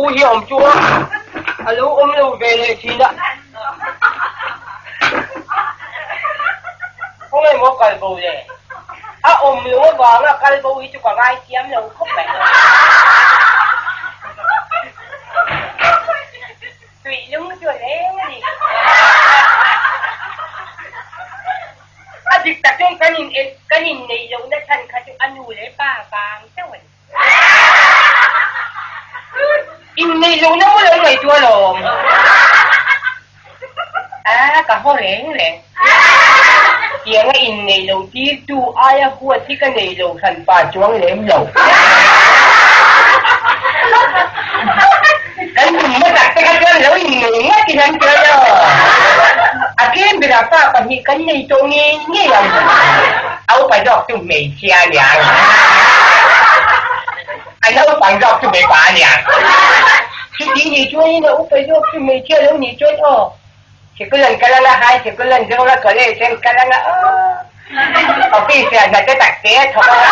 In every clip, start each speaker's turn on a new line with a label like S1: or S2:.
S1: pu hi a awm chu a, a lo awm lo ve leh thin a. Khawnge maw kal bo le? A awm lo avanga kal bo hi chu ka ngaithiam lo khawp mai. Tuilung chu a leng a ni. A dik tak chuan kan in kan inneih lohna chhan kha chu a nu leh pa vang chauh a ni. Inneih lohna maw lo ngaihtuah alawm. A, ka haw reng reng. Tianga inneih loh tirtu aia huat hi ka nei lo hran pa chuang lem lo. Kan tum hmasak te kha chuan lo inneih ngawt in an tel lo. A tlem berah pa pahnih kan nei tawh ngei ngei ang. A upa zawk chu hmeichhia a niang. A naupang zawk chu mipa a niang. Chuti nih chuanin a upa zawk chu hmeichhia lo nih chuan aw. Sikul an kal anga, high sikul an zawng a, college an kal anga aw. Office ah hna te tak te a thawk anga,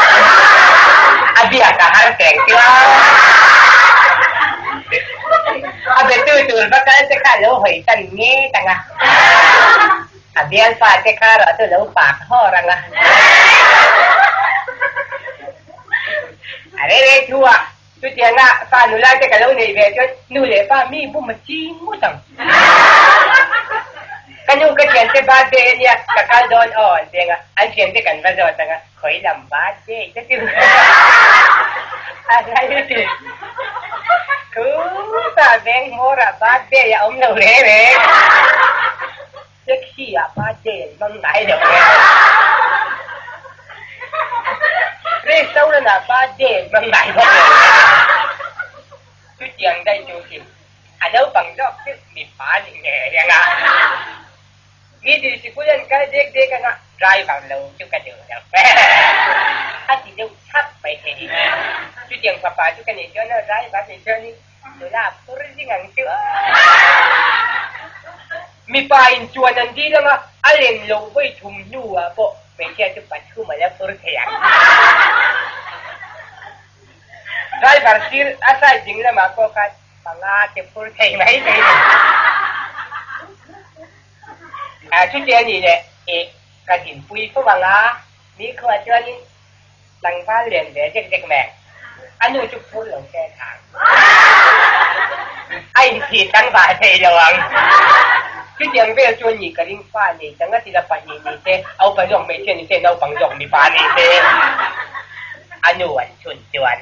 S1: a biak a har teng chu a. A betu tur va kal te kha a lo hawi tan nget anga. A bialpa te kha erawh chu lo pak hawr ang a. A rei rei thu a, chutianga fa nula te ka lo neih ve chuan nu leh pa mi bum a ching ngawt ang. Ka nu ka thiante birthday a nia, ka kal dawn aw an ti ang a, an thiante kan va zawt ang a, khawi lam birthday te chu a rai ti. Khutah veng hmawrah birthday a awm lo reng reng. Taxi ah birthday an hmang ngai lo e. Restaurant ah birthday an hmang ngai bawk lo e. Chutiang daih chu hi a naupang zawk chu mipa ni ngei ang a. Middle sikul an kal dek dek ang a, driver lo chu ka duh lo. A ti deuh chhap mai thei. Chutiang fapa chu ka nih chuan driver ni chuanin Nula phur zing ang chu aw. Mipa in chuan an dil anga a len loh vawi thum hnuah pawh hmeichhia chu pathum a la phur thei ang. Driver sir a side ding lamah pawh khan panga te phur thei mai thei a ni. A chutia nih leh eh ka dinpui fo anga mi khuah chuanin Tlangval lian ve zek zek mai. A nu chu phur lo se thang. A inthih tlangval thei lo ang. Chutiang vel chuan ni ka ring fa nei ta ngat ila pahnih ni se, a upa zawk hmeichhia ni se, naupang zawk mipa ni se. A nu an chhun chuan.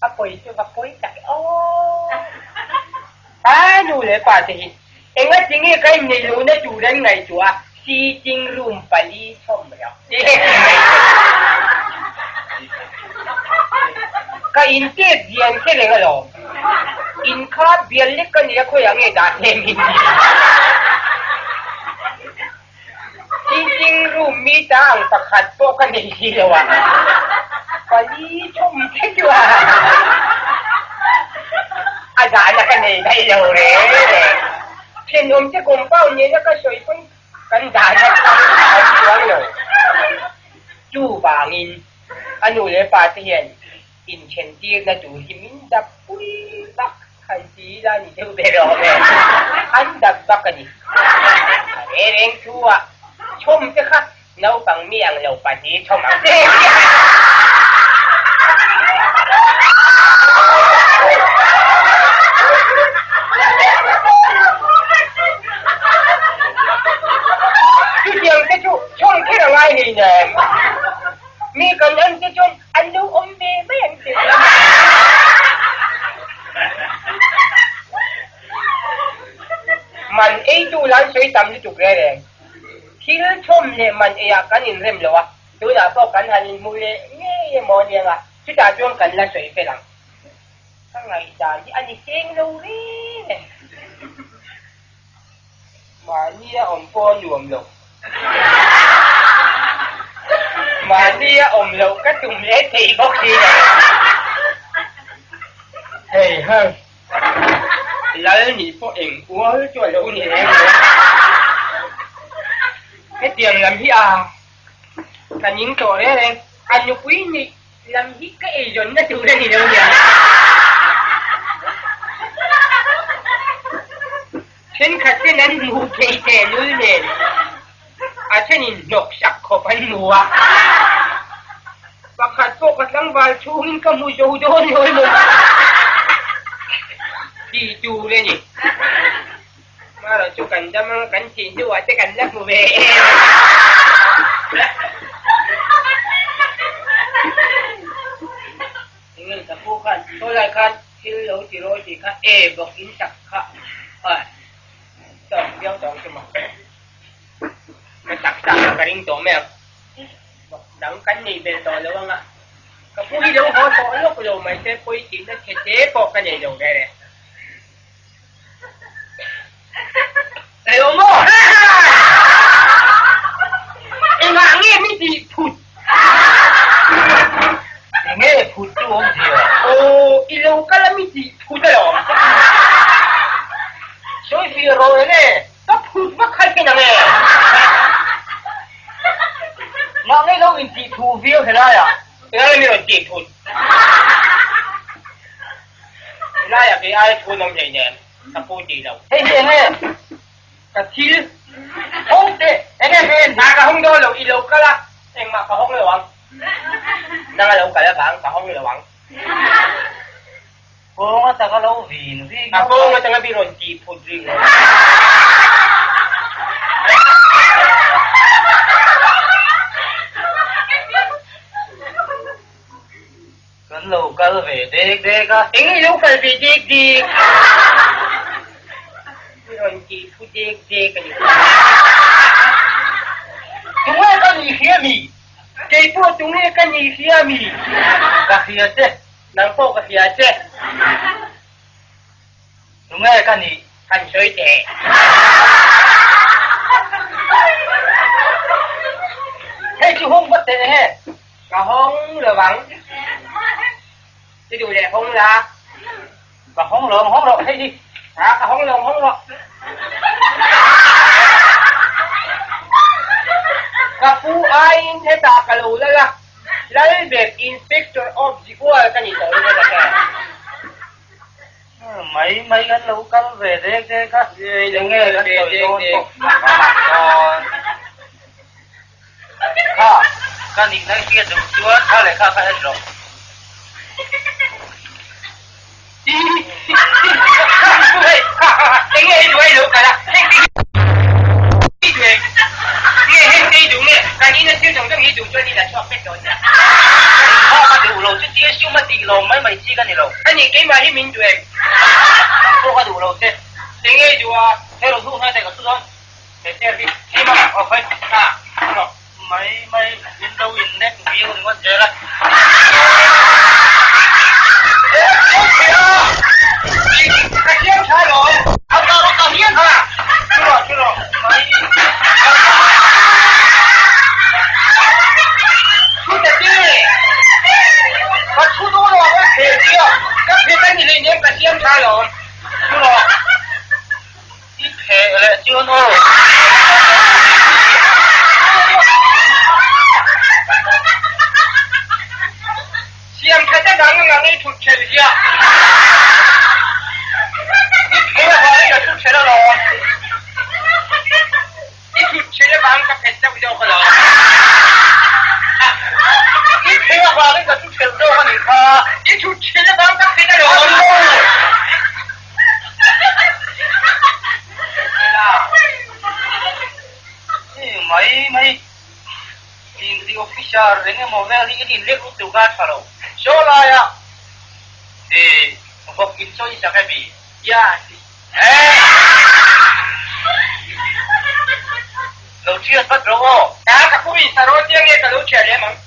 S1: A pawi chu va pawi tak e aw. A nu leh pa te hi engatinge ka inneih lohna tur an ngaihtuah a, sitting room pali chhawm rawh Ka intet zian kher reng alawm. In kha bial lek ka nia khawiah nge dah hle min ti. Sitting room mi ta ang pakhat pawh ka nei si lo a, pali thum te chuan a zahna ka nei daih lo reng reng. Thenawm te compound nena ka sawi pawn kan zahna kha a awm chuang lo. Chuvangin a nu leh pa te hian Inthentirna tur hi min dap pui vak han ti ila ni deuh ber awm e. An dap vak a ni. A re reng thu a chhawm te kha naupang mi ang lo pahnih chhawm ang che. Chutiang te chu chhawm kher a ngai hleinem. Mi kan en te chuan An lo awm ve mai ang che. Man eitu lan sawi tam lutuk reng reng. Thil thawm leh man eiah kan inrem lo a, tunah pawh kan han inhmu leh ngei emaw aniang a, chutah chuan kan la sawi fel ang. Ka ngaihdan hi a ni seng lo reng e. Mahni a awm pawh a nuam lo. Mahni a awm loh ka tum leh thei bawk si lo. Hei ha, Lal nih pawh eng ual chu a lo ni reng lo. Hetiang lam hi a ka ning tawh reng reng. A nupui nih. Lam hi ka eizawnna tur a ni lo nia. Thenkhat ten an hmuh theih tehlul nen a thenin hnawk sak khawp an hmu a. Pakhat pawh ka tlangval chhungin ka hmu zo dawn lo emaw tih tur a ni. Marawh chu kan dam anga kan thih hnuah te kan la hmu ve em. Enge ka pu khan saw lai khan thil lo ti rawi tih kha e bawk in sak kha a tawk viau tawh ang chu maw. Ka sak sa kha ka ring tawh mai ang. Bawk dang kan nei bel tawh lo anga ka pu hi lo haw tawh lawk lo mai se pawi tihna chhe te pawh ka nei lo ve le. Eng maw? Engah nge mi tih phut?
S2: Enge phut chu awm zia?
S1: Aw, i lo kal a mi tih phut alawm.
S2: Sawi fiah rawh enge?
S1: Ka phut vak kha hian ang e.
S2: Mah ngei lo in tih thu viau helai ah.
S1: Engah nge mi rawn tih phut? Helaiah kei aia thu an awm hleinem, ka pu tih lo.
S2: Hei hi enge?
S1: Ka thil
S2: hawng teh, enge ka en?
S1: Hna ka hawng dawn lo, i lo kal a, engmah ka hawng lo ang. Nang a lo kal avang ka hawng lo ang.
S2: Kawng atanga lo vin ving.
S1: A kawng atanga mi rawn tih phut ring lo.
S2: Kan lo kal ve dek dek a.
S1: Eng i lo kal ve dek dek? I rawn tih thu dek dek a ni.
S2: Tunge ka nih hria mi?
S1: Kei pawh tunge ka nih hria mi?
S2: Ka hria che.
S1: Nang pawh ka hria che.
S2: Tunge ka nih?
S1: Han sawi teh.
S2: Hei chu hawng vat teh he.
S1: Ka hawng lo vang. Ti duh leh hawng la.
S2: Ka hawng lo ang hawng rawh hei hi.
S1: Ha ka hawng lo ang hawng rawh. Ka pu aiin hetah ka lo lal a, Lalbek Inspector of Zikual ka ni tawh in ka hre.
S2: Mai mai kan lo kal ve dek dek a, enge kan sawi dawn pawh dawn. Kha, ka nihna i hriat duh chuan kha leh kha ka en rawh. Kha ka duh lo chu tia sum a tih lawm mai mai chi ka ni lo. Nang pawh ka duh lo che. Hei rawn hnuh hnai teh ka thu dawn. He chair hi keimah aw khai a rawh mai mai in lo in nek viau ringawt zel a.
S1: Ka siam tha lawm.
S2: A ta rawh ta hian ha. Chu rawh chu rawh mai.
S1: Thu ta ti.
S2: Ka thu dawn lo ka phe tia.
S1: Ka phe ta ni hleinem ka siam tha lawm.
S2: Chu rawh. I pheh leh chuan aw.
S1: Siam tha te dang ang i thut ṭhelh ziah.
S2: I pheh avangin ka thut ṭhelh alawm.
S1: I thut ṭhelh avang ka phet deuh zawk alawm.
S2: I pheh avangin ka thut ṭhelh zawk a nih kha.
S1: I thut ṭhelh avang ka phet alawm.
S2: Mai mai inti officer eng emaw vel hi in inlek lutuk a tha lo. Saw laia i vawk in sawi sak emi?
S1: Ya ti.
S2: Lo thiat vat rawh aw.
S1: Ka ka pu in saraw tia nge ka lo thiat lem ang?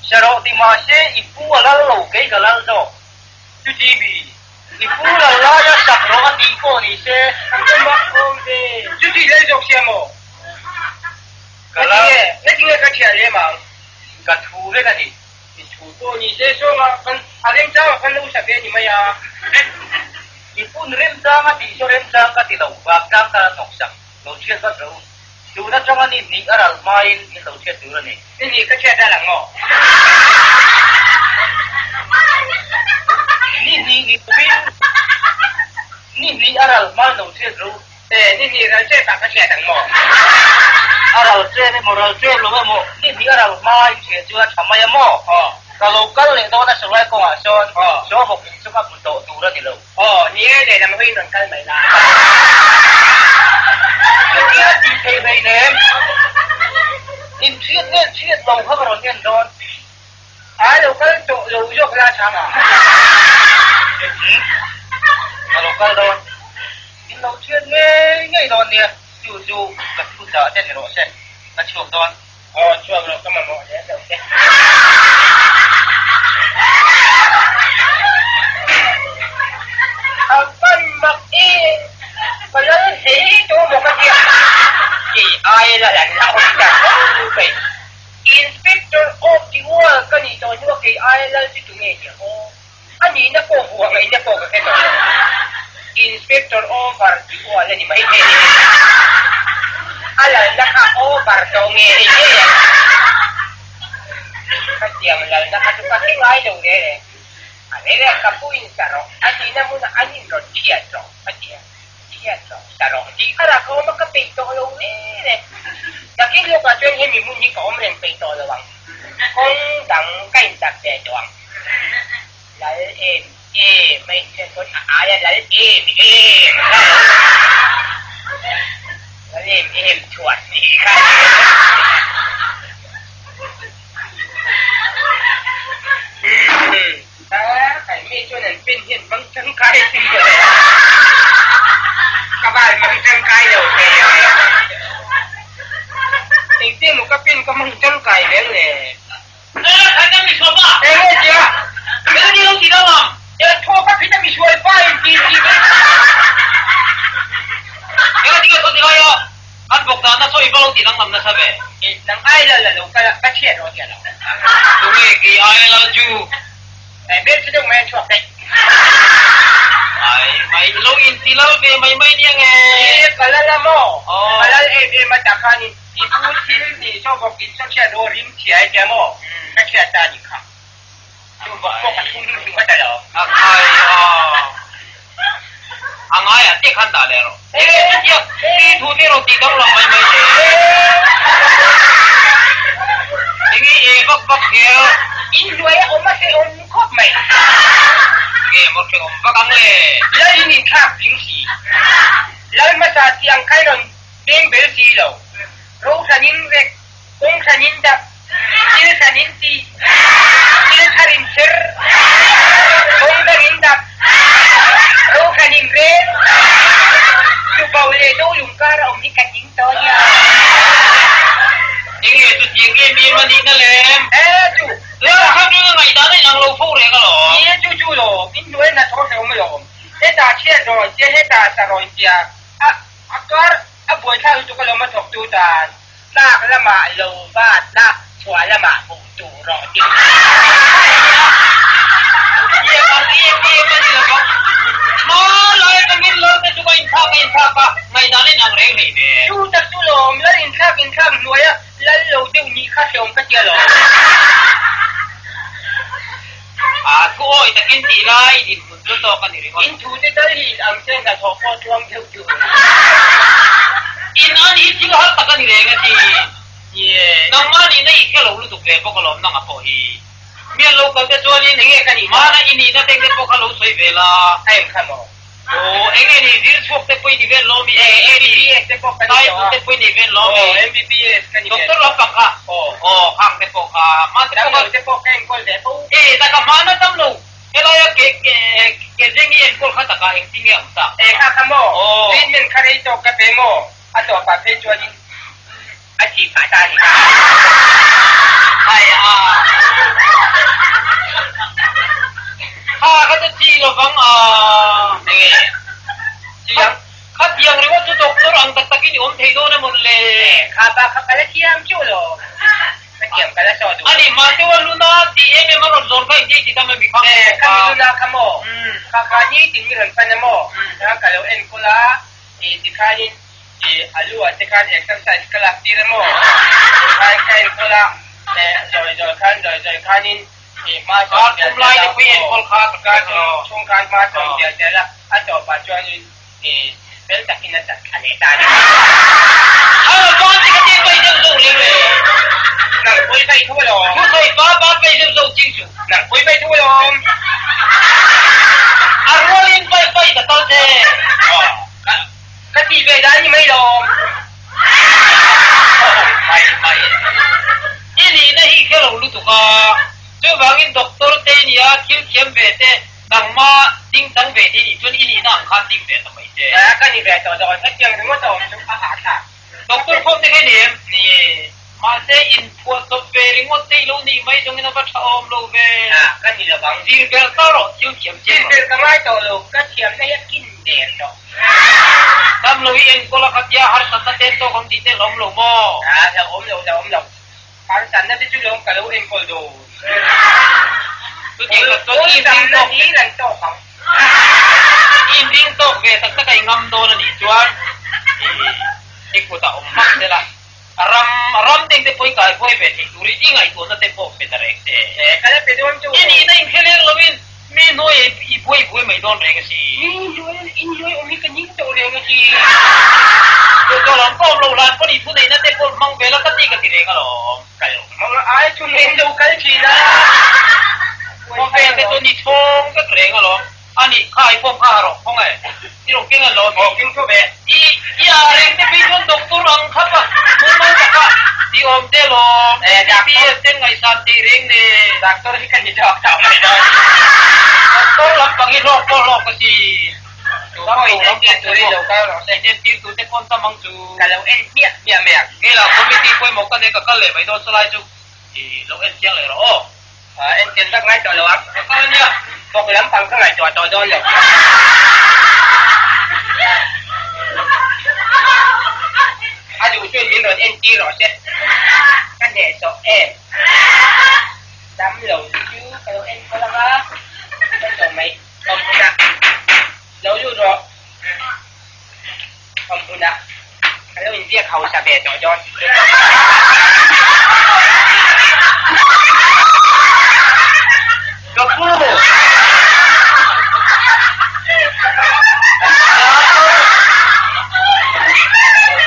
S2: Saraw ti mahse i pu a lal lo kei ka lal zawk.
S1: Chuti mi
S2: i pu lal laia sak rawh a tih pawh ni se.
S1: Ka tum a awm ve. Chuti lal zawk sia maw?
S2: Ka lal.
S1: Ngati nge ka thiah lem ang?
S2: Ka thu vek a ni.
S1: I thu pawh ni se sawng a kan a remchang a kan lo sa ve a ni mai a.
S2: I pun remchang a tih chu remchang ka ti lo, vangtlang tan a hnawk sak lo thiat vat rawh u. Tun atanga ni hnih a ral hmain in lo thiat tur a ni.
S1: Ni hnih ka thiat ral ang maw?
S2: Ni lovin ni hnih a ral hma lo hriat ro.
S1: E, ni hnih ral ṭep ah ka hriat ang maw?
S2: A ral ṭep emaw ral ṭep lo emaw ni hnih a ral hma in hriat chu a ṭha mai a maw? Ka lo kal leh dawn a saruai kawngah sawn saw bawk in chu ka hmu tawh tur a ni lo.
S1: Aw, ni e, lehlam hawiin rawn kal mai la.
S2: Chutia tih theih hleinem, in hriat nge hriat lo kha ka rawn en dawn.
S1: A lo kal tawh lo zawk la chang a.
S2: Ka lo kal dawn. In lo hriat ngei ngei dawn nia, chu chu ka thu chah te ni rawh se, ka chhuak dawn.
S1: Aw, chhuak rawh ka mamawh lem lo che. A pan mak e, ka lal hlei tawh maw ka tia. Kei ai la lan la awm ta fo mai. Inspector of the world ka nih tawh hnua kei aia lal chu tunge nia aw? A nihna pawh vuah ngaihna pawh ka hre tawh lo. Inspector over the world a ni mai thei a ni. A lalna kha over tawh nge hei ngei ang? Khatiang lalna kha chu ka hre ngai lo reng reng. A reng reng ka pu in sa rawh a tihna hmunah an inrawn thiat rawh a ti a. Thiat rawh, sa rawh tih kha rak a awm a, ka peih tawh lo reng reng. Nakin lawkah chuan hemi hmun hi ka awm reng peih tawh lo ang. Kawng dang ka inchak ve tawh ang. Lal em em a inchhiat pawn a aia lal em em kha lo lal em em chhuat tih kha a ni. Kai mi chuan an pen hian hmang tangkai a sin tawh a, ka val hmang tangkai lo thei ang e. Engtin maw ka pen ka hmang tangkai reng le? Eng nge tia? Thaw ka phit a misual pa in ti ti mai.
S2: An bawk dan a sawi valo tih danglam nasa ve.
S1: Nang ai lal a lo kal a, ka chhiat rawh tia lo.
S2: Tunge kei ai lal chu?
S1: Ai hmel chu deuh mai a chhuak daih.
S2: Ai mai lo in ti lal ve mai mai nia nge.
S1: Ni ka lal a maw? Ka lal em em a tak khan in i pu thil ni saw bawk in saw chhiat rawh rim chhia e tia maw? Ka chhiat ta ni kha. Chu bawk pawh ka thum hrim a ta lo.
S2: A khai a. A ngai ah te khan dah leh rawh. Enge chutia ti thu te rawh tih danglam mai mai le. Enge e vak vak kher.
S1: In hnuai a awm a hrehawm khawp mai.
S2: Enge maw hrehawm vak ang le.
S1: Lal in inthlak tling si. Lal hmasa tih ang kha i rawn beng bel si lo. Rohran in rek. Kawng hran in dap, thil hran in ti, thil thar in ser, kawng dang in dap, ro hran in rel, tubo leh dolung kar a awm hi ka ning tawh nia.
S2: Enge chu tiang em em a nihna lem?
S1: E chu.
S2: Lal kha ring a ngaihdan a inang lo fo reng alawm.
S1: Ni e chu chu lawm, in hnuai hna thaw hrehawm alawm. Hetah chhiat rawn tia hetah sa rawn tia a a kar a buaithlak lutuk alawm a thawktu tan. Tlak lamah lo vat la, chhuah lamah hmuh tur rawh tih.
S2: Biak ang em em a ni lo bawk. Hmalai atangin lal te chu ka inthlak a inthlak a, ngaihdan a inang reng hlei ve.
S1: Chu tak chu lawm, lal inthlak inthlak hnuaia lal lo deuh nih kha hrehawm ka tia lawm.
S2: A thu awi takin tih lai dinhmun chu tawk a ni ringawt.
S1: In thu te tal hi in ang che hnathawh pawh tluang deuh tur.
S2: In an hi thil har tak a ni reng a ti. Nangmah nihna i hre lo lutuk ve bawk alawm nanga pawh hi. Mi an lo kal te chuanin
S1: enge ka nih
S2: hmana i nihna te te pawh kha lo sawi ve la.
S1: A eng kha maw?
S2: Aw, eng nge ni zir chhuak te pawh i ni vel lawm i,
S1: MBBS te pawh ka ni tawh a.
S2: Te pawh i ni vel lawm i.
S1: Aw, MBBS ka ni vel.
S2: Doctor lampang kha.
S1: Aw.
S2: Aw, khang te pawh kha. Hman te pawh kha.
S1: Damlo te pawh ka enkawl ve fo.
S2: E, taka hmana damlo, helaia ke ke ke zeng i enkawl kha taka engtin nge a awm tak?
S1: E, kha kha maw?
S2: Aw.
S1: Treatment kha rei tawk ka pe maw? A tawpah phei chuanin a thih phah ta a ni kha.
S2: Ai a. Kha kha chu chi lovang a.
S1: Enge? Chi ang?
S2: Kha tiang ringawt chu doctor ang tak takin i awm thei dawn emawn le?
S1: Kha pa kha ka la thiam chu lo. Ka thiam ka la saw duh.
S2: Ani Matewa luna tih em em a rawn zawn kha inti ti tam em i khang?
S1: E, kha mi luna kha maw? Kha kha nitin mi rawn pan a maw? Kha ka lo enkawl a. I tikhanin i a lu ah te khan exercise ka lak tir emaw? Tikhan ka enkawl a, zawi zawi khan zawi zawi khanin Kar kum lai te pawh i enkawl kha ka hre lo. Chhung khan hma sawn zel zel a, a tawpah chuanin fel takin a chat thla leh ta a ni.
S2: A ban te kha tin pai deuh zo reng le.
S1: Nang pui pai thu alawm.
S2: Thusawi pa ban pai deuh zo ching chu.
S1: Nang pui pai thu alawm.
S2: A rualin pai pai ka tal che.
S1: Ka tih ve dan ni mai lawm.
S2: Mai mai. I nihna hi hre lo lutuk a, chuvangin doctor te i nia, thil thiam ve te, nangma ding chang ve te i nih chuan i nihna ang khan ding ve ta mai che.
S1: Ka ni ve tawh dawn, hetiang ringawt a awm chu a hahthlak.
S2: Doctor khawm te kha i ni em?
S1: Ni e.
S2: Mahse inphuah chawp ve ringawt te i lo nih mai zawngin a va tha awm lo ve.
S1: Ka ni lo vang.
S2: Zir ber ta rawh, thil thiam chiang rawh.
S1: Zir ber ka ngai tawh lo, ka thiamna hi a kin der tawh.
S2: Dam lo i enkawl a khatia harsatna te tawk ang tih te hlawm lo maw?
S1: Hlauhawm lo, hlauhawm lo. Harsatna te chu lawm ka lo enkawl dawn.
S2: Chutiang tak chuan i inring tawk
S1: ve. An tawk ang.
S2: I inring tawk ve tak tak a i ngam dawn a nih chuan i kutah awm hmak sela ram ram deng te pawh i kai huai ve thei turin i ngaihtuahna te pawh pe ta reng che.
S1: Ka la pe dawn chu.
S2: I nihna inhre leng loin mi hnuai i buai buai mai dawn reng a si.
S1: Mi hnuai inhnuai awm hi ka ning tawh reng a si.
S2: Chu chu alawm ka awm lo hlan pawn i thuneihna te pawh hmang ve la ka ti ka ti reng alawm.
S1: Ka lo hmang a ai thuneih lo kal thin a.
S2: Khawvel te chu ni chhawng vek reng alawm. A nih kha i form kha a rawh khawng e. I rawn keng an lo
S1: mi. Aw keng tho ve.
S2: I i ah reng te phei chuan doctor ang khap a mumal taka ti awm te lawm. MBBS ten ngaihsan tih reng ne.
S1: Doctor hi ka ni zawk tawh mai dawn.
S2: Doctor lampang hi hlawk pawh hlawk ka si.
S1: Tu pawh in entir turin lo kal rawh se.
S2: In entir tur te pawn tam ang chu.
S1: Ka lo en hmiah hmiah mai ang.
S2: Kei lah committee pawimawh ka nei ka kal leh mai dawn chulai chu i lo en chiang leh rawh aw.
S1: Entir tak ngai tawh lo ang.
S2: Ka kal ania.
S1: Bawk lampang ka ngaihtuah tawh dawn lo. A duh chuan min rawn entir rawh se. Ka hnehsawh em? Dam lo chu ka lo enkawl ang a. Ka tawh mai. Awm hunah lo lut rawh. Awm hunah ka lo inbiak hausa ve tawh dawn.
S2: Ka pu!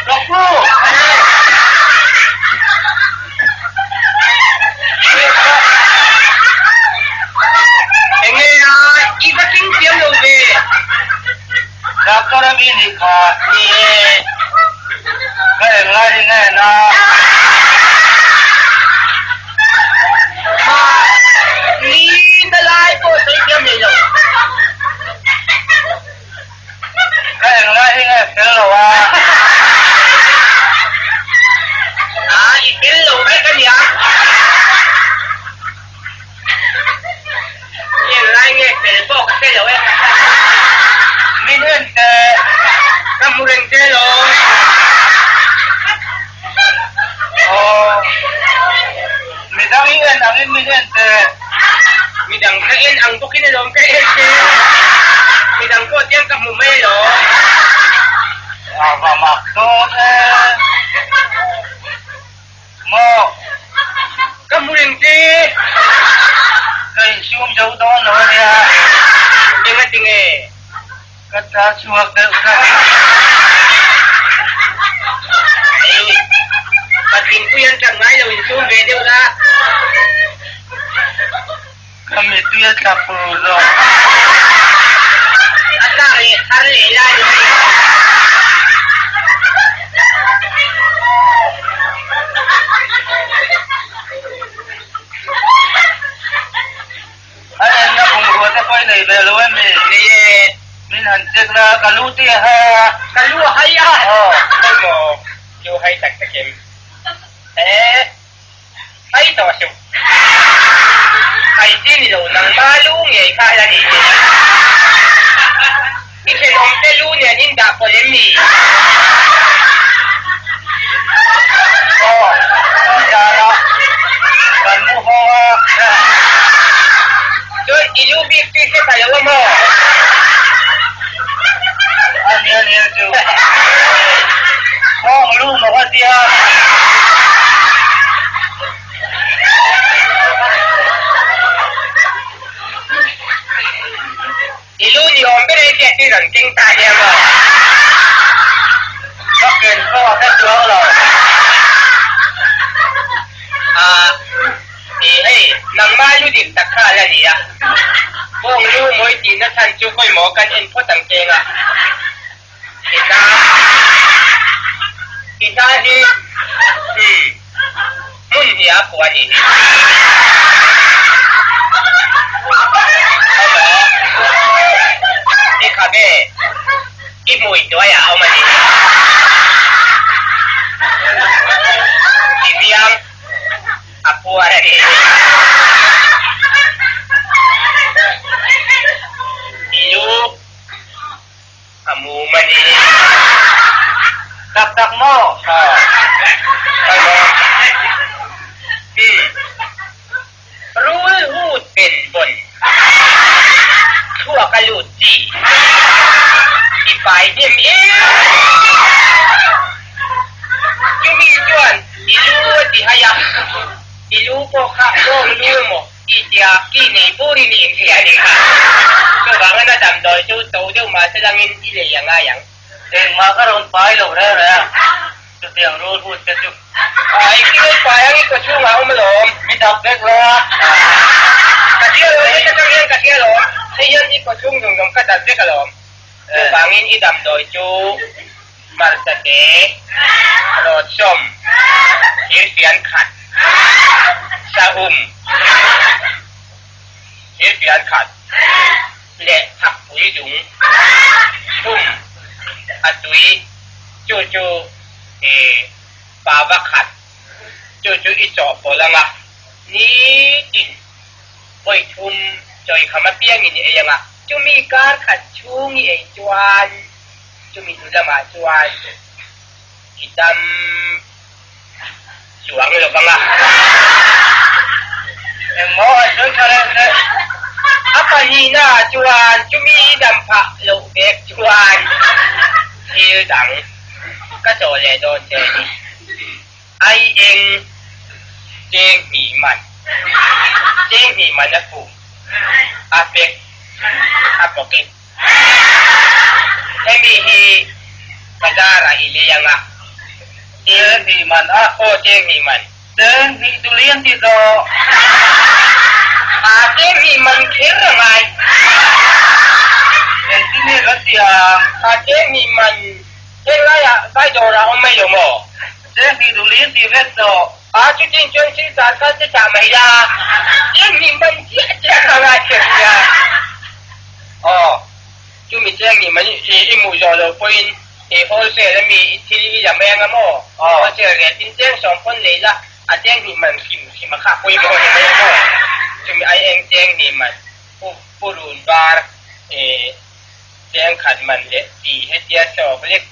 S2: Ka pu!
S1: Enge a, i va king thiam lo ve.
S2: Doctor a mi nih kha.
S1: Ni e.
S2: Ka eng lai hi nge na?
S1: Ma, ni na lai pawh sawi thiam hlei lo.
S2: Ka eng lai hi nge fel lo a?
S1: A, i fel lo vek a nia. Eng lai nge fel pawh ka hre lo e.
S2: Min en teh.
S1: Ka hmu reng che lo.
S2: Aw. Midang i en angin min en teh.
S1: Midang ka en ang bawkin alawm ka en che. Midang pawh chian ka hmu mai alawm.
S2: A va mak dawn e. Maw?
S1: Ka hmu reng che.
S2: Ka insum zo dawn lo ania.
S1: Engatinge?
S2: Ka ta chhuak deuh kha.
S1: Ei, patling pui an tang ngai lo insum ve deuh la.
S2: Ka mittui a tla pur zawk.
S1: A tlak leh thar leh lai ni mai.
S2: A enna bungrua te pawh i nei ve lo em mi?
S1: Nei e.
S2: Min han check la, ka lu te a hai a.
S1: Ka lu a hai a? Aw. Khawimaw lu hai tak tak em? Eh. Hai tawh suh. Hai chi ni lo, nangma lu ngei kha la ni che. I thenawm te lu nen in dah pawlh em ni?
S2: Aw, kan zan a, kan mu ho a.
S1: Chuan i lu bik chu i hre ta lo a maw?
S2: A nia nia chu. Hawng lu maw ka tia.
S1: hriat chu i rawn keng ta nia maw?
S2: Ka ken pawh a hre chuang lo.
S1: Ah, ih hei, nangmah lu dik tak kha a la ni a. Bawng lu mawi tihna chhan chu khawi maw kan en phawt ang keng a. I hna, i hna hi, umm, hmun hnih a pawh a nih hi. Hello, i khabe, i hmui hnuaiah a awm a nih hi. I biang a puar a nih hi. I lu. A mum a ni.
S2: Tak tak maw?
S1: Aw. Ka lawm. Umm. Rul hut pen vawn. Thluak a lut chi. I pai hnem em. Chumi chuan i lu a ti hai a. I lu pawh kha bawng lu emaw I tia ki nei burin i inhria a nih kha. Chuvangin a damdawi chu to deuh mah se langin i lei a ngai ang.
S2: Engmah ka rawn pai lo reng reng a, chutiang rul hut te chu.
S1: A engtin nge i pai ang i kaw chhungah a awm alawm.
S2: Mi dap vek lo a.
S1: Ka hria alawm, heta tang hian ka hria alawm. Hei hian i kaw chhung zawng zawng ka dap vek alawm. Chuvangin i damdawi chu hmarcha te, rawtsawm, thirfian khat, sahum, thirfian khat leh thakpui zung, chhum, a tui, chu chu pava khat, chu chu i chawhpawlh anga nitin Vawi thum chawi kham apiangin i ei anga, chumi kar khat chhung i ei chuan chumi hnu lamah chuan i dam chuang lo vang a.
S2: Engmaw a sawi tha reng reng?
S1: A pahnihna chuan chumi i dam phah loh vek chuan thil dang ka chawh leh dawn che a ni. Ai eng cheng hnih man, cheng hnih man a fu, a pek, a pocket. Hemi hi bazar ah i lei ang a.
S2: Cheng hnih man a?
S1: Aw cheng hnih man.
S2: Cheng hnih duli an ti zawh.
S1: A cheng hnih man kher a ngai.
S2: Engtin nge kan ti ang?
S1: A cheng hnih man heng laiah vai dawrah awm mai lo maw?
S2: Cheng hnih duh lin tih vek tawh.
S1: A chutin chuan thil char kal te chah mai la, cheng hnih man chiah chiah kha ngai thiam nia. Aw, chumi cheng hnih man i hmuh zawh loh pawhin i wholesale ami i thil i la mai anga maw? Wholesale rate in cheng sawm pawn lei la, a cheng hnih man hrim hrim a kha pawimawh ni mai a maw? Chumi ai eng cheng hnih man pu purun var cheng khat man leh chi hetia sawk lek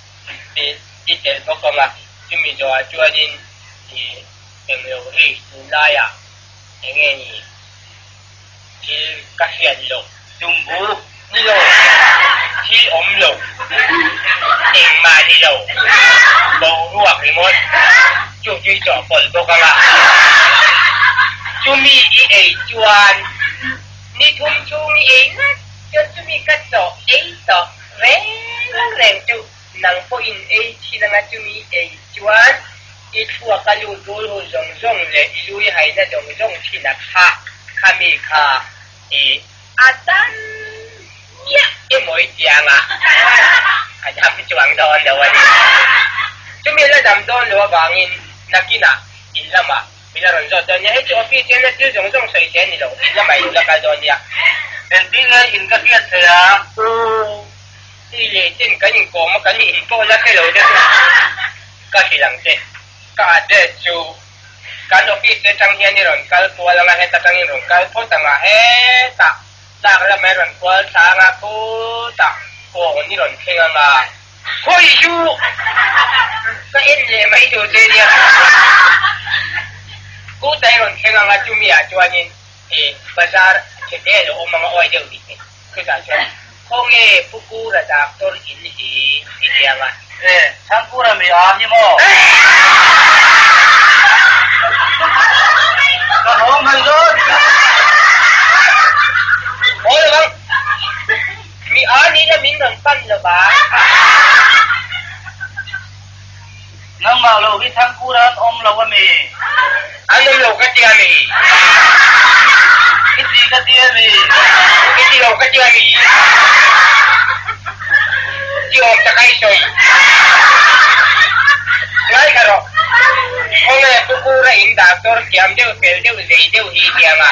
S1: i telh bawk ang a, chumi zawhah chuanin i englo hei tunlaiah eng nge ni thil ka hriat loh tumbu ni lo, thil awm lo, engmah ni lo, boruak ringawt chu chu i chawhpawlh bawk ang a, chumi i ei chuan ni thum chhung i ei ngat chuan chumi ka chawh ei tawh reng reng chu. Nang pawhin ei thin anga chumi ei chuan i thluak a lut rul hu zawng zawng leh i lui haina zawng zawng thin a kha khami kha i a dam miah emaw i ti anga a dam chuang dawn lo a ni. Chumi la dam dawn lo avangin nakinah in lamah min la rawn zawt dawn nia, hei chu office hian a thil zawng zawng sawi che a ni lo, in lamah i lo la kal dawn nia.
S2: Engtin nge in ka hriat thei a?
S1: Tui leh ten kan inkawm a, kan inpawh la hre lo te chu ka hrilh ang che. Ka address chu kan office atang hian i rawn kal kual anga, heta tangin rawn kal phawt anga, hetah tlak lamah i rawn kual thla anga, khutah kawn i rawn thleng anga, khawi chu ka en leh mai tur che nia. Khutah i rawn thleng anga, chumi ah chuanin bazar chhete a lo awm anga, awi deuh dik ni. Chutah chuan, Khawnge Pu Kura doctor in hi i ti ang a?
S2: E, Thangkura mi a hi maw? Ka haw mai dawn.
S1: Haw lo ang. Mi a ni la min rawn.
S3: hi Thangkura an awm lo a mi?
S1: An awm lo ka tia mi?
S3: I ti ka tia mi?
S1: I ti lo ka tia mi? Ti awm tak a i sawi. Ngaithla rawh. Khawnge Pu Kura in doctor thiam deuh fel deuh zei deuh hi tiang a,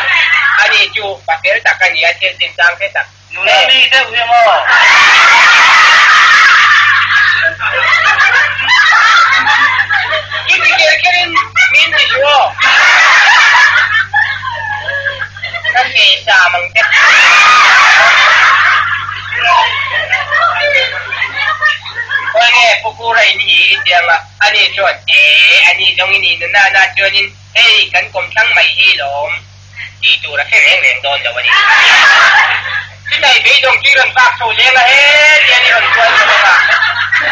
S1: ani chu pa fel tak a ni a, thil chinchang hre tak.
S3: Nula mi deuh hi maw?
S1: I ti ker kherin min ti su aw. Ka hei sa mang te. Khawi nge Pu Kura in hi i tiang a, ani chuan, Ee, ani zawng i nih nuna na chuanin hei kan kawmthlang mai hi lawm. Tih tur a hre reng reng dawn lo a ni. Chutah i beidawng chu i rawn vak chho leng a, he tian i rawn kual chho bawk a.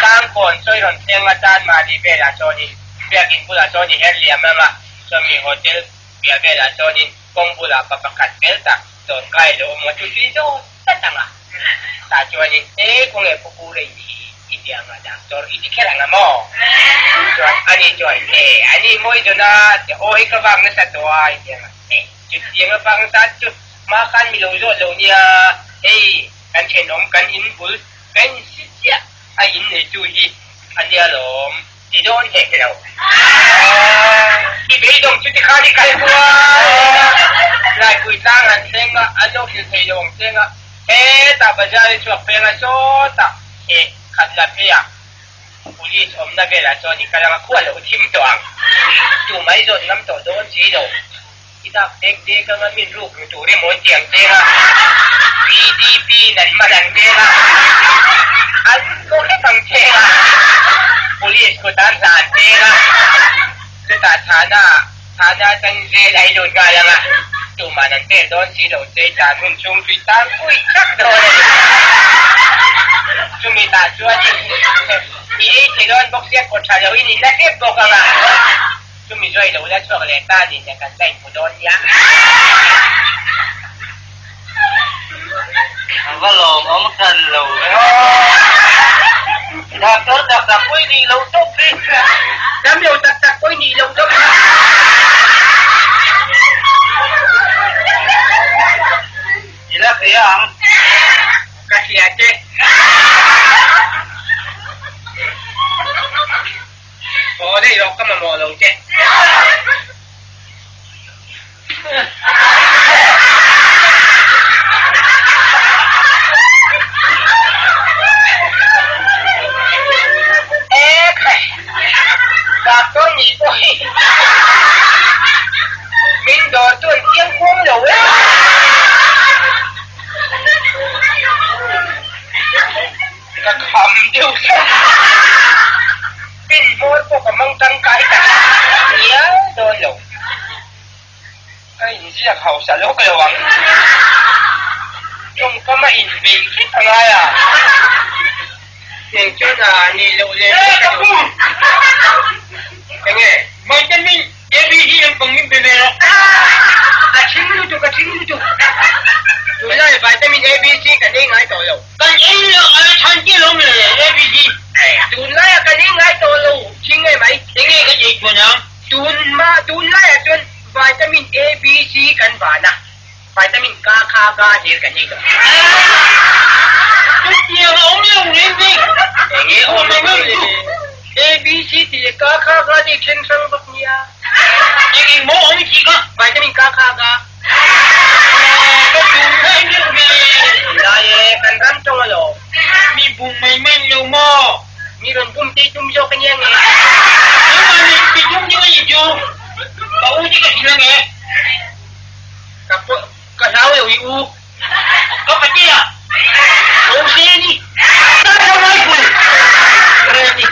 S1: Tangkawn saw i rawn thleng a, tan mahni velah chuanin biakin bulah chuan i her liam ang a, chumi hotel piah velah chuanin kawng bulah pa pakhat fel tak dawrkai lo awm ang a, chu chu i zawt tlat ang a. Tah chuanin he khawnge pu pu rei ni i ti ang a, doctor i ti kher ang a maw? Chuan ani chuan he ani maw i zawn a, aw hei ka vak nasa tawh a i ti ang a. Hei, chutiang avang zat chu hma khan mi lo zawt lo nia, hei kan thenawm kan in bul kan in si chiah a in neitu hi a nia lawm ti dawn hek lo. I beidawng chu tikhan i kal kual a, Laipui tlang an thleng a, an lo hrilh thei lo ang cheng a, hetah bazar i chhuak peng a sawtah he khat la phei ah Police awmna velah chuan i kal anga khua lo thim tawh ang. Tu mai zawt ngam tawh dawn si lo. I dak dek dek anga min ruk ru tur emaw an ti ang cheng a. VDP in an man ang cheng a. An ko hrep ang cheng a. Police kut an hlan cheng a. Chutah thana thana atang zel a i lut nghal anga. Tuman an pek dawn si lo che i tlan hun chhung chu i tan pui thak dawn a ni. Chumi tah chuan i ei thei dawn bawk sia kawt tha lo in in la hrep bawk anga. Chumi zuai lo la chhuak leh ta ni nen kan la inhmu dawn nia.
S3: A va lawmawm hran lo ve aw. Doctor tak tak pawh i nih loh tawp hi.
S1: Dam lo tak tak pawh i nih loh tawp hi.
S3: I la hria ang.
S1: Ka hria che. Aw daih rawh ka mamawh lo che. Doctor nih pawh hi min dawr chu an chiang kuam lo e. Ka kham deuh tlat. Pin hmawr pawh ka mang tangkai tak ngial dawn lo. Ka inziak hausa lawk lo ang. Tawngkam a inbeih hrep a ngai a. Eng chuan a nih loh leh mai ka duh. Enge?
S2: Vitamin ABC lampang min pe ve rawh.
S1: A thing lutuk, a thing lutuk. Tunlai vitamin ABC kan ei ngai tawh lo.
S2: Kan ei lo, a la chhan chiah lo mawle ABC.
S1: Tunlai ah kan ei ngai tawh lo, thing nge mai.
S2: Enge kan ei chuan ang?
S1: Tun ma, tunlai ah chuan vitamin ABC kan van a, vitamin K kha ga hlir kan ei tawh.
S2: Chutiang a awm lo reng reng.
S1: Enge awm lo le? ABC tih leh K kha ga tih then hrang bawk nia.
S2: Eng eng maw awm chi ka?
S1: Vitamin K kha ga.
S2: Ka duh ngai deuh ve.
S1: Lai e, kan ram tawng alawm.
S2: Mi bum mai mai lo maw?
S1: Mi rawn bum tei tum zawk a nia nge?
S2: Nangmah nih ti tum deuh a nih chu. Ka u te ka hrilh ange.
S1: Ka pawh ka hlau lo i u.
S2: Ka pati a.
S1: Ka u se ni.
S2: Ka hlau ngai pui. Re ni.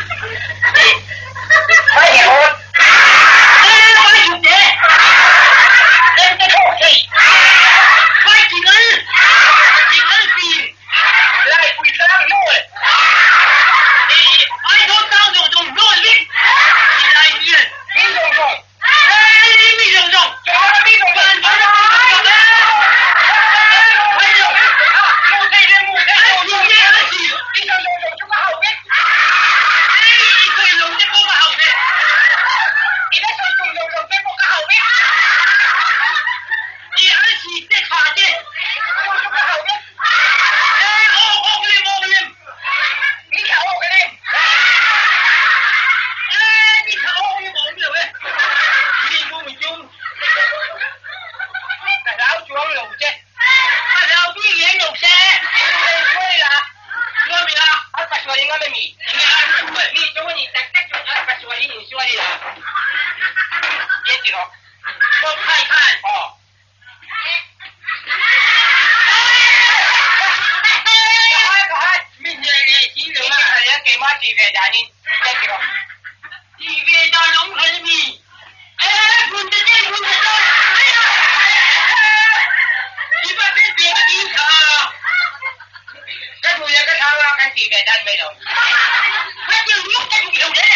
S1: Vai he hawn.
S2: E vai chhuk te. Lem te thawk thei. Vai tingal. Tingal pin.
S1: Lai pui tlang hnawl.
S2: I Aizawl tlang zawng zawng hnawl vek. I lai hian.
S1: Mi zawng zawng.
S2: Ei mi zawng zawng.
S1: Mi zawng zawng. Mi zawng zawng chu ka hau vek.
S2: Ei i sawi lo te pawh ka hau vek.
S1: danin ka ti rawh.
S3: Tih ve dan awm khan a mi? E, phun ta che, phun ta che! I va fel ve ka ti kha.
S1: Ka duh leh ka thau a kan tih ve dan mai lo.
S3: Ka ti ringawt ka duh lo le.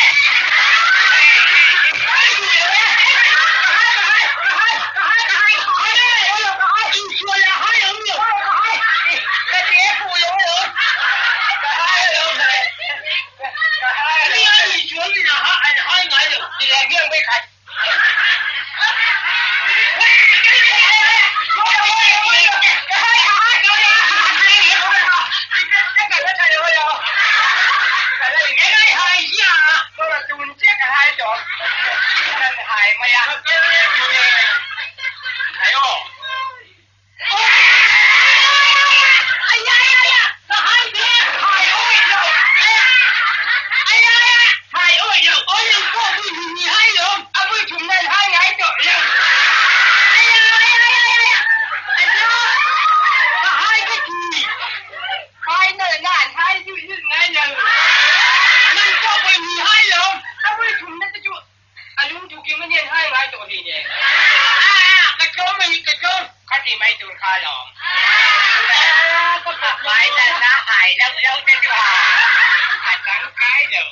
S3: Ka duh lo e. Ka hai, ka hai, ka hai, ka hai, ka hai, ka hai, ka hai, insual a hai ang lo. Ka hai,
S1: ka ti e fuh lo alawm. Ka hai alawm ka hai. Ka hai alawm.
S3: Mi a insual min a hai, an hai ngai lo.
S1: Ti leh ngiang mai khat. A lungthu kim a nian hai ngai tawh hi nen. Ka tlawm a ni, ka tlawm. Kha ti mai tur kha alawm. A fai dan a hai loh loh te chu a tangkai lo.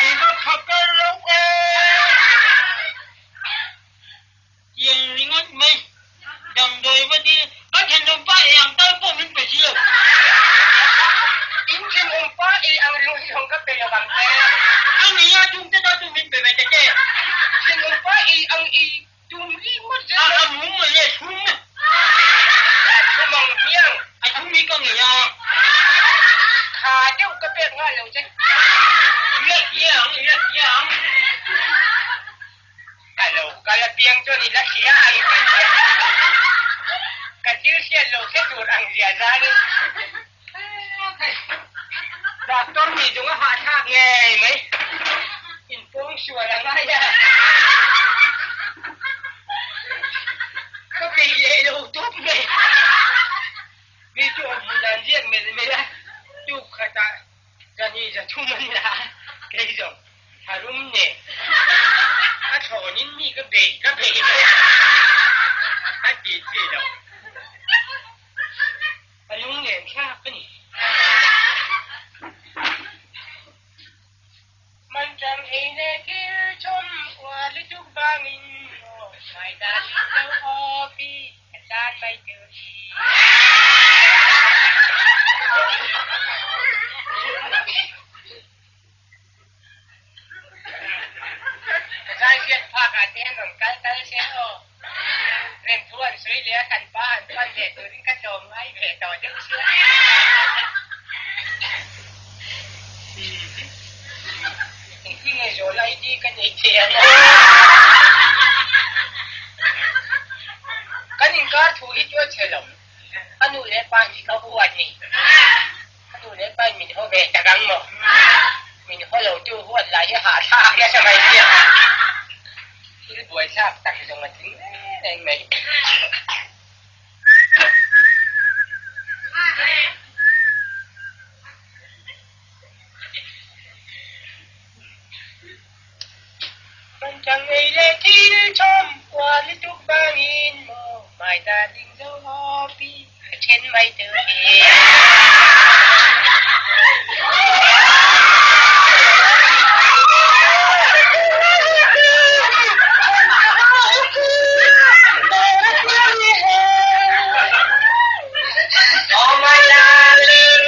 S3: I va tha kar loh e. Tiang ringawt mai damdawi va ti ka thenawm pa ei ang tal pawh min pe si lo.
S1: In thenawm pa ei ang ringawt hi hawng ka pe lo ang che.
S3: A ngei a tum te ta chu min pe ve ta che.
S1: Thenawm pa ei ang ei tum ringawt zel
S3: mai. A mum mai e thum.
S1: A thum ang hmiang.
S3: A thum hi ka ngei a.
S1: Kha deuh ka pek nghal lo che.
S3: I la hria ang, i la hria ang.
S1: Ka lo kal apiang chuan i la hria ang tih hi ka thil hriat lo hre tur ang zia zanin Doctor nih chung a hahthlak ngei mai inpawng sual a ngai a, ka peih leh lo tawp mai. Mi chu awm hmun an ziak melh melh a, tuk khatah Zani za thum an la a, kei zawng tharum nen a thlawnin mi ka bei ka bei mai a, a ti chi lo. A lunglen thlak a ni. Manṭang ei leh thil chawm uar lutuk vangin maw hmaidan in lo awp i ka tan mai tur hi. Ka zaihriat phak ah te an rawn kal tal se aw. Remthu an sawi leh a kan pa an pan leh turin ka tlawm ngai ve tawh deuh sia. Engtin nge zawl ID ka nei thei ang aw? Kan inkar thu hi chu a chhe lo. A nu leh pa hi ka huat ni. A nu leh pa in min haw ve tak ang maw? Min haw lo tu huat lah hi hahthlak nasa mai sia. Thil buaithlak tak zawng a tling reng reng mai. Manṭang ei leh thil chawm kual lutuk vangin maw my darling zo happy ka then mai tur hi. Oh my darling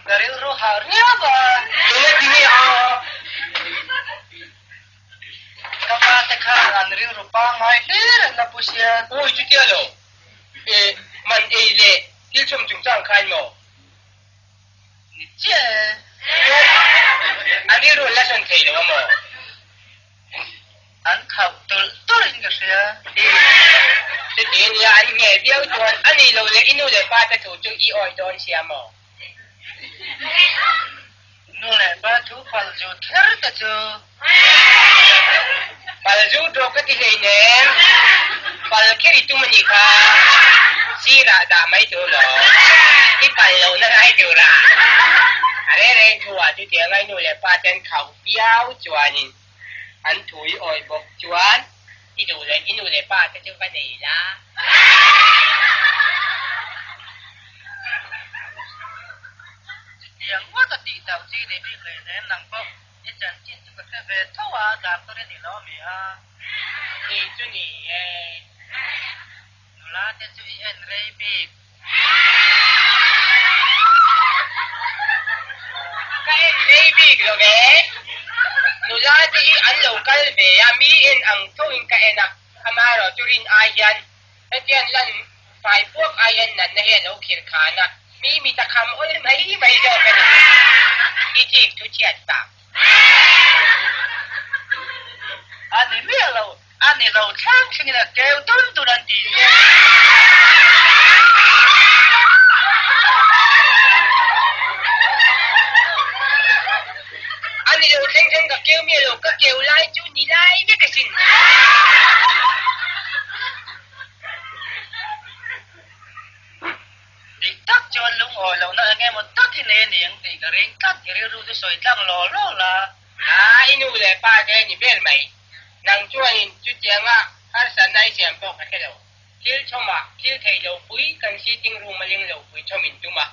S4: Ka rilru hah riau a.
S1: Enge ti nge a?
S4: Ka pa te khan an rilru pangngai hlir an la pu sia.
S1: Awi chutia lo. E, man ei leh thil chhawm chungchang khan maw?
S4: Ni chiah e.
S1: An rilru an la sawn thei lo a maw?
S4: An khauh tulh tulh in ka hria.
S1: Chuti nia an ngheh viau chuan a nih loh leh i nu leh pa te thu chu i awih dawn sia maw?
S4: Nu leh pa thu phal zut kher te chu.
S1: Phal zut rawh ka ti hleinem. Phal kher i tum a nih kha. Sirah dah mai tur lo. I phal lohna lai turah. A reng reng thu ah chutiang a i nu leh pa te an khauh viau chuanin an thu i awih bawk chuan i duh leh i nu leh pa te chu va nei la.
S4: Chutiang ngawt a tih tauh chi ni bik leh nem nang pawh i chanchin chu ka hre ve tho a, doctor i ni lo mi a?
S1: Ni chu ni e.
S4: Nula te chu i en rei bik.
S1: Ka en rei bik lo ve. Nula te hi an lo kal ve a, mi en ang thoin ka en a, amaherawhchu rin ai hian hetiang lan fai puak ai hian natna hi a lo khir khan a, mi mit a kham awl mai mai zawk a ni. I thik thu chhiat tak.
S4: A ni miah lo, A ni lo thleng thlengin a keu tun tun an ti hian.
S1: A ni lo thleng thleng ka keu miah lo, ka keu lai chu ni lai vek asin.
S4: Dik tak chuan lungawi lohna eng emaw tak hi nei a ni ang tih ka ring tlat, i rilru chu sawi tlang law law la.
S1: A, i nu leh pa te ni ber mai. Nang chuanin chutianga harsatna i siam pawh ka hre lo. Thil chhawmah thil theih lo pui kan sitting room a ling lo pui chhawm in tum a,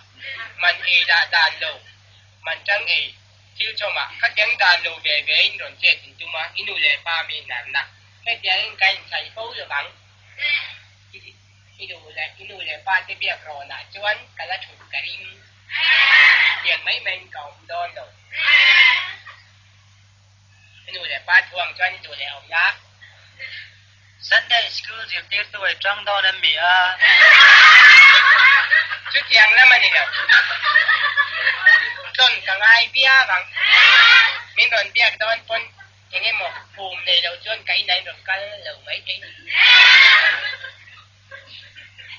S1: man ei lah dan lo, man tang ei thil chhawmah khatiang dan lo ve ve in rawn chet in tum a, i nu leh pa mi narna hetiangin ka inchhai fo lovang. I duh leh i nu leh pa te biak rawnah chuan ka la thut ka ring. Tiang mai maiin ka awm dawn lo. I nu leh pa thuang chuan i duh leh awm la.
S4: Sunday school zirtirtu ai tang dawn em mi a?
S1: Chutiang lam a ni lo. Tlawn ka ngai viau ang. Min rawn biak dawn pawn eng emaw phum nei lo chuan ka inah in rawn kal lo mai thei ni.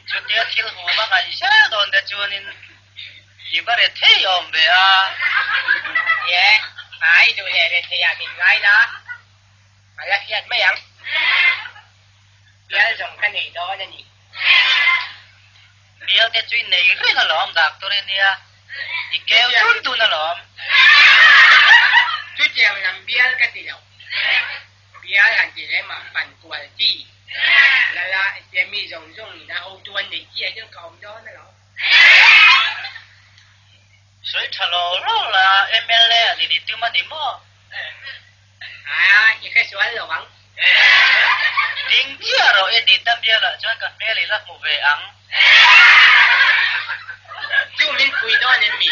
S4: Chutia thil hum a ngaih zel dawn te chuanin i va re thei awm ve a.
S1: Ye, ai duh leh re theiah min ngai la, a la hriat mai ang. Bial zawng ka nei dawn a ni.
S4: Bial te chu i nei reng alawm doctor i nia, i keu dun dun alawm.
S1: Chutiang lam bial ka ti lo. Bial han ti leh mah pan kual chi lala tia mi zawng zawng in a hotu an neih chiah hian ka awm dawn alawm.
S4: Sawi tha lo lo la MLA a ni ni tum a ni maw?
S1: Aa i hre sual lo ang.
S4: Ding chiah rawh i ni ta bial ah chuan ka hmel i la hmu ve ang.
S1: Chu min pui dawn em mi?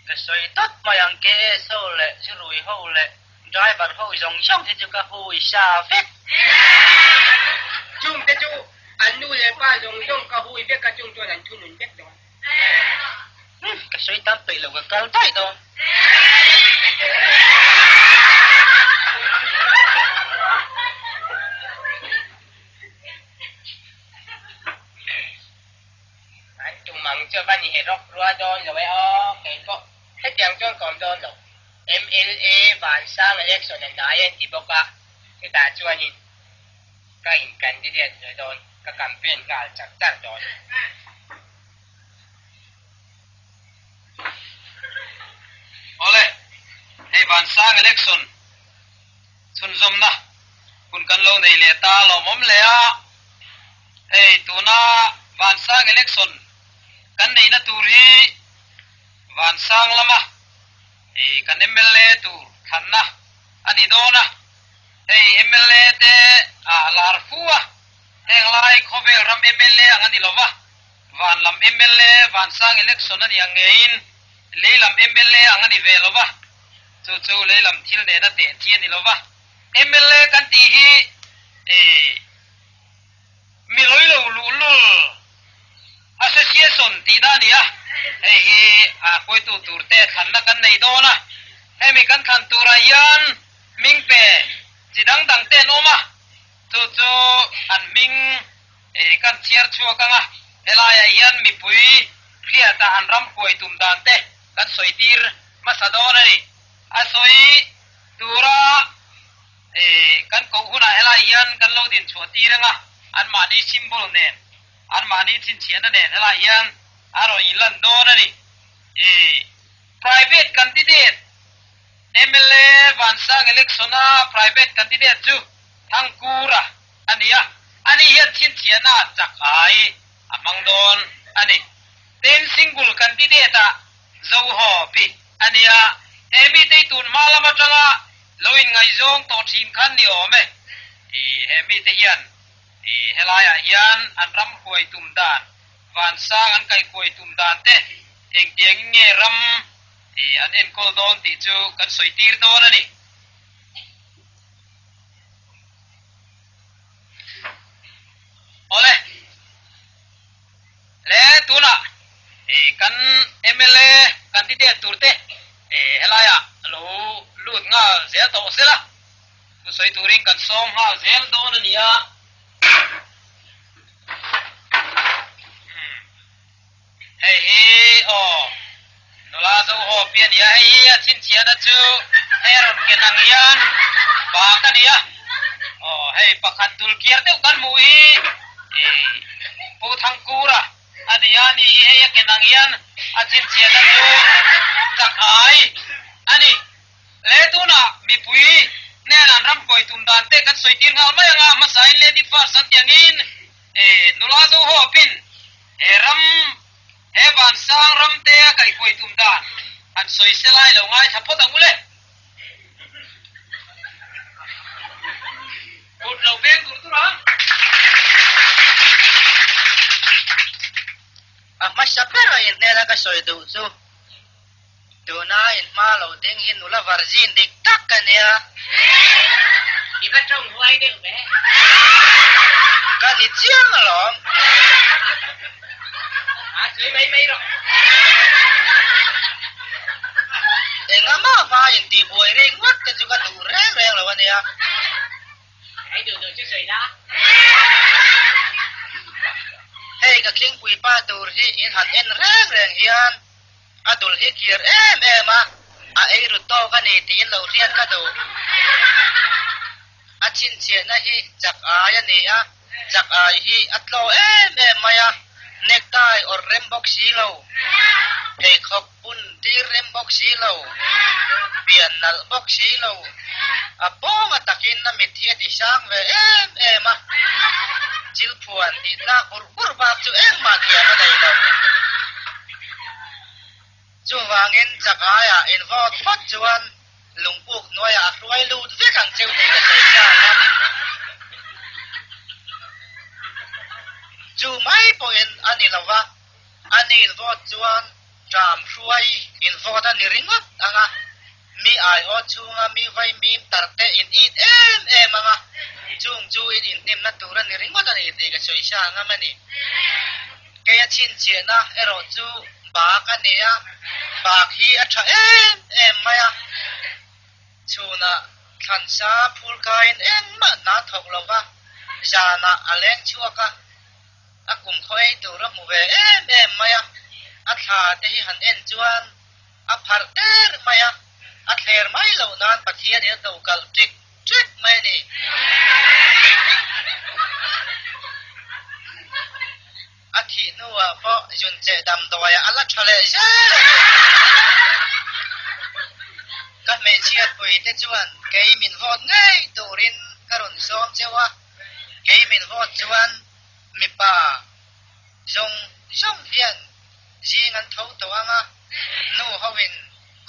S4: Ka sawi tawt mai ang KS ho leh Zurui ho leh driver ho zawng zawng hi chu ka hui sa vek.
S1: Chung te chu an nu leh pa zawng zawng ka hui vek a chung chuan an thunun vek dawn.
S4: Umm ka sawi tam peih lo ka kal daih dawn.
S1: An tum ang chu va ni he rawk rua dawn lo e aw, kei pawh hetiang chuan ka awm dawn lo. MLA Vansang election a hnai an ti bawk a, chutah chuanin ka in candidate ve dawn, ka campaign nghal char char dawn.
S2: Awle, hei Vansang election chhunzawmna hun kan lo nei leh ta lawmawm leh a. Hei tuna Vansang election kan neihna tur hi Vansang lama kan mla tur thlanna a ni dawn a, hei mla te a lar fu a, heng lai khawvel ram mla ang a ni lo va. Van lam mla Vansang election a nih ang ngeiin lei lam mla ang a ni ve lo va, chu chu lei lam thil nena teh chi a ni lo va. Mla kan tih hi mi lawi lo luhlul association tihna a ni a, hei hi a hruaitu turte thlanna kan nei dawn a, hemi kan thlan turah hian hming pe chi dang dang te an awm a, chu chu an hming kan chhiar chhuak ang a, helaiah hian mipui hriata an ram huai tum dan te kan sawi tir hmasa dawn a ni. A sawi tura kan koh hunah helai hian kan lo din chhuah tir ang a, anmahni symbol nen, anmahni chhinchhiahna nen helai hian a rawn inlan dawn a ni. Private candidate mla Vansang election-a private candidate chu Thangkura a ni a, ani hian chhinchhiahna chak ai a hmang dawn a ni. Tin, single candidate-ah Zoho pi a ni a, he mite tun hma lam atanga lo inngaihzawng tawh thin khan ni awm e. I he mite hian i helaiah hian an ram huai tum dan, vansang an kaihhuai tum dan te engtiangin nge ram i an enkawl dawn tih chu kan sawi tir dawn a ni. Awle. Le tunah kan mla candidate tur te helaiah lo lut nghal zel tawh sela, thusawi turin kan sawm nghal zel dawn a ni a. Hei hi aw nula zo haw pi a ni a, hei hi a chhinchhiahna chu hei a rawn ken ang hian bak a ni a, aw hei pakhat dul kiar deuh kan hmuh hi Pu Thangkura a ni a, ni hi hei a ken ang hian a chhinchhiahna chu chak ai a ni. Le tunah mipui hnenah an ram kawi tum dan te kan sawi tir nghal mai ang a, hmasain Lady First an tih angin nula zo haw pin He ram, he vansang ram te a kaihhuai tum dan han sawi se lai lo ngaithla phawt ang u le. Kut lo veng tur tur ang.
S4: A hmasa ber a inhmel a ka sawi duh chu tuna inhma lo ding hi nula virgin dik tak ka nia.
S1: I va tawng huai deuh ve.
S4: Ka ni chiang alawm.
S1: A sawi mai mai rawh.
S4: Engah mah intih buai ringawt te chu ka duh reng reng lo a nia.
S1: Hei duh duh chu sawi la.
S4: Hei ka khingpui pa tur hi in han en reng reng hian a dul hi kir em em a, a ei rut tawk a ni tiin lo hriat ka duh. A chhinchhiahna hi chak ai a ni a, chak ai hi a tlaw em em mai a, necktie awrh rem bawk si lo, pheikhawk bun tir rem bawk si lo, pian nalh bawk si lo, a pawnga takin a mit hi a ti sang ve em em a, chilphuan tih tlak bur bur bak chu engmah thiam a nei lo. Chuvangin chak aiah in vote phawt chuan lungpuk hnuaiah a hruai lut vek ang cheu tih ka sawi chang a. Chu mai pawhin a ni lo va, a ni in vote chuan ṭam hruai in vote a ni ringawt ang a, mi aiawt chhunga mi vaimim tarte in it em em ang a, chung chu in inhnimna tur a ni ringawt a ni tih ka sawi chang a ni. Kei a chhinchhiahna erawh chu bak a ni a, bak hi a tha em em mai a, chhunah thlansa phur kaiin engmah hna thawk lo va, zanah a leng chhuak a, a kum khaw ei tur a hmu ve em em mai a, a thla te hi han en chuan a pharh der mai a, a thler mai loh nan Pathianin a do kalh ṭik ṭik mai a ni. A thih hnuah pawh zuncheh damdawiah a la ṭha leh zel a ni. Ka hmeichhiatpui te chuan kei min vote ngei turin ka rawn sawm cheu a, kei min vote chuan mipa zawng zawng hian zing an tho tawh ang a, nu hoin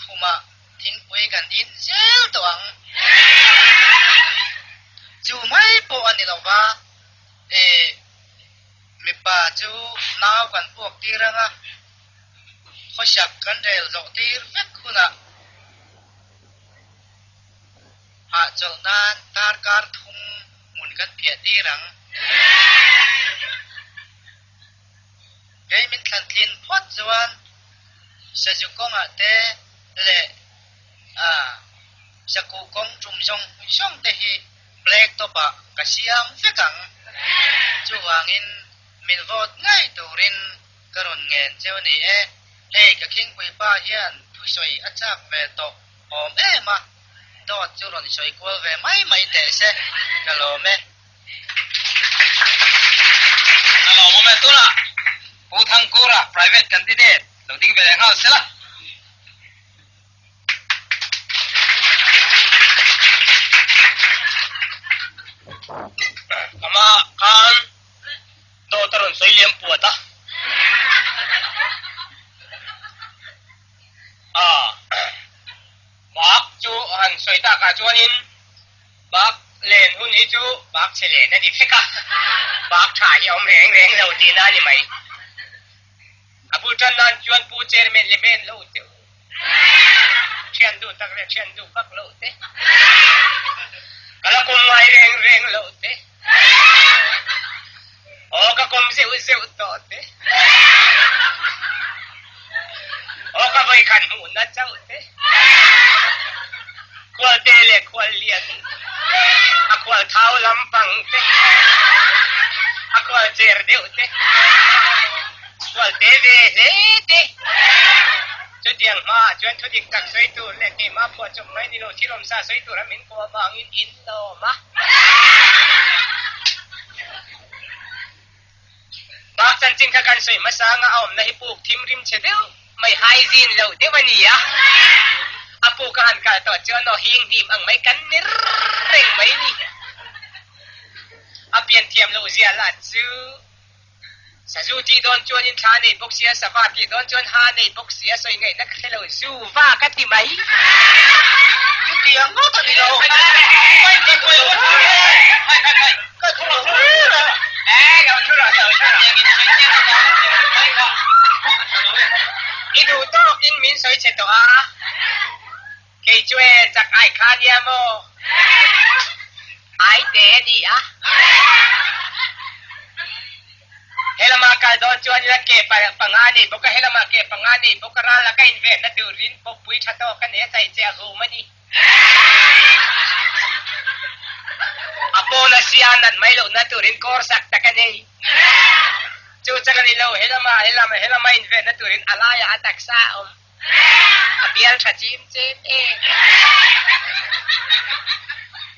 S4: khumah thingpui kan in zel tawh ang. Chu mai pawh a ni lo va, e. Mipa chu nau kan puak tir anga khawsak kan rel zawh tir vek hunah hahchawlh nan darkar thum hmun kan phiah tir ang. Kei min thlan tlin phawt chuan Sazu kawngah te leh Sakuh kawng tum zawng zawng te hi Black top ah ka siam vek ang. Chuvangin min vote ngei turin ka rawn ngen cheu a ni e. Hei ka khingpui pa hian thusawi a chak ve tawh awm em a, dawt chu rawn sawi kual ve mai mai teh se, ka lawm e.
S2: Ka lawm awm e tunah Pu Thangkura private candidate lo ding ve leh nghal se la. Ama khan dawt a rawn sawi liam puat a. A bak chu han sawi takah chuanin bak len hun hi chu bak chhe len a ni vek a, bak tha hi a awm reng reng lo tihna a ni mai. A bul tan nan chuan Pu Chairman leh men lo teh u. Thian duh tak leh thian duh vak lo te. Ka la kawm ngai reng reng lo te. Aw ka kawm zeuh zeuh tawh te. Aw ka vawikhat hmuhna chauh te. Khualte leh khual lian a khual thau lampang te. A khual cher deuh te. Khual te ve hle te. Chutiang hmaah chuan thu dik tak sawi tur leh keimah phuah chawp mai ni lo thil awmsa sawi tura min kuah vangin in lawm a. Bak chanchin kha kan sawi hmasa anga a awmna hi puk thim rim chhe deuh mai hygiene loh deuh a ni a. A puk a han kal tawh chuan aw hing hnim ang mai kan ni reng mai ni. A pian thiam loh zia lah chu Sazu tih dawn chuanin thla nei bawk sia, sava tih dawn chuan ha nei bawk sia, sawi ngaihna ka hre lo, zu va ka ti mai.
S4: Chutiang ngawt a ni lo.
S1: I duh tawkin min sawi chhe tawh a, kei chu e chak ai kha nia maw? Ai te a ni a. Helama kal dawn chuan ila ke panga nei bawk a, helama ke panga nei bawk a, ral laka invenna turin pawppui tha tawk a nei a, chai che a hum a ni. A pawn a sia nat mai lohna turin kawr sak tak a nei. Chu chak a ni lo, helama helama helama invenna turin a laiah a taksa a awm. A bial tha chim chem e.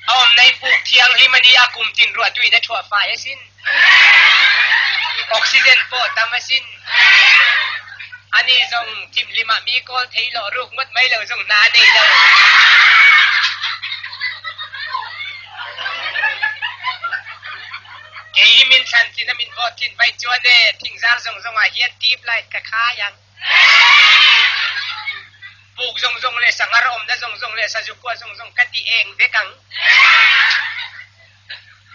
S1: A awm nei puk thianghlim a ni a, kum tin ruah tuin a thuah fai asin. Oxygen pawh tam asin. Ani zawng thimhlimah mi kawl thei loh ruk ngawt mai lo zawng hna a nei lo. Kei hi min thlan thin a min vote thin vaih chuan e, thingzar zawng zawngah hian tube light ka khai ang. Puk zawng zawng leh sanghar awmna zawng zawng leh sazu kua zawng zawng ka ti eng vek ang.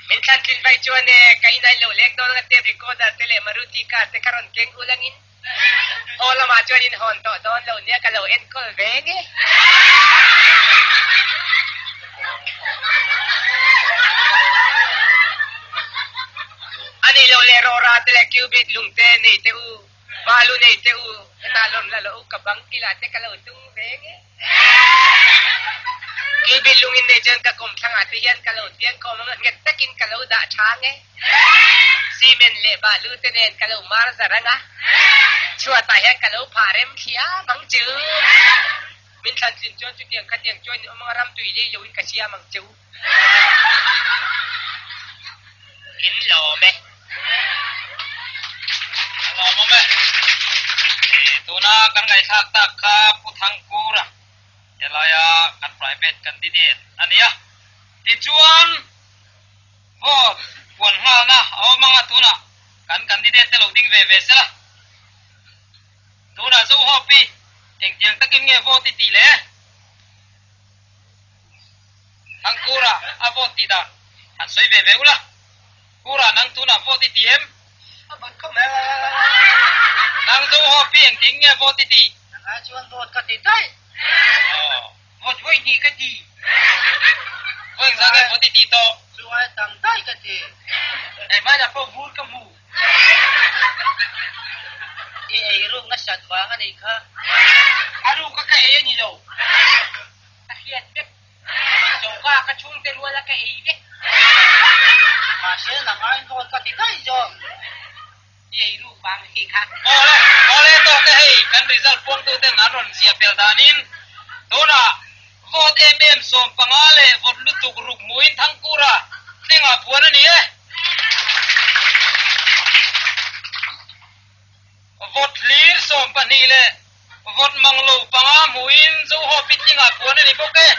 S1: Min thlan tlin vaih chuan e, ka inai lo leng dawn anga tape recorder te leh Maruti car te kha rawn keng ul angin haw lamah chuan in hawn tawh dawn lo nia ka lo enkawl ve nge. Ani lo leh rawra te leh cubit lung te nei teh u. Balu nei teh u, hetah lawm la lo u, ka bang kilah te ka lo tung ve nge. Kilbil lungin nei chuan ka kawmthlangah te hian ka lo tiang khawm ang a, nghet takin ka lo dah tha nge. Cement leh balu te nen ka lo mar zar ang a, chhuatah hian ka lo phah rem thliam ang chu. Min thlan tlin chuan chutiang khatiang chuan in awm ang a, ram tui lei loin ka siam ang che u. In lawm e.
S2: A lawmawm e. Tuna kan ngaihthlak tak kha Pu Thangkura helaia kan private candidate a nia. Tichuan vote puan nghalna a awm anga tunah kan candidate te lo ding ve ve sela. Tunah Zohopi engtiang takin nge vote i tih le? Thangkura a vote tih dan han sawi ve ve ula. Kura nang tunah vote i ti em?
S4: A vawt khawp mai.
S2: Nang zo ho pi engtin nge vote i tih?
S4: Nang ai chuan vote ka ti daih.
S2: Aw.
S1: Vote vawi hnih ka ti.
S2: Vawi engzah nge vote i tih tawh?
S4: Chu ai tam daih ka ti.
S1: Ei hmanah pawh vur ka hmu.
S4: I ei ruk nasat vang a nih kha.
S1: A ruk a ka ei a ni lo. Ka hriat vek. Choka ka chhungte rual a ka ei vek.
S4: Mahse nang aiin vote ka ti daih zawk.
S1: I ei ruk vang a nih kha.
S2: Awle, awle tawk te hei kan result puangtu ten an rawn ziah pel danin tunah vote em em 15 leh vote lutuk ruk hmuin Thangkura tlingah puan a ni e. Vote hlir 12 leh vote mang lo 5 hmuin Zoho Pitlingah puan a ni bawk e.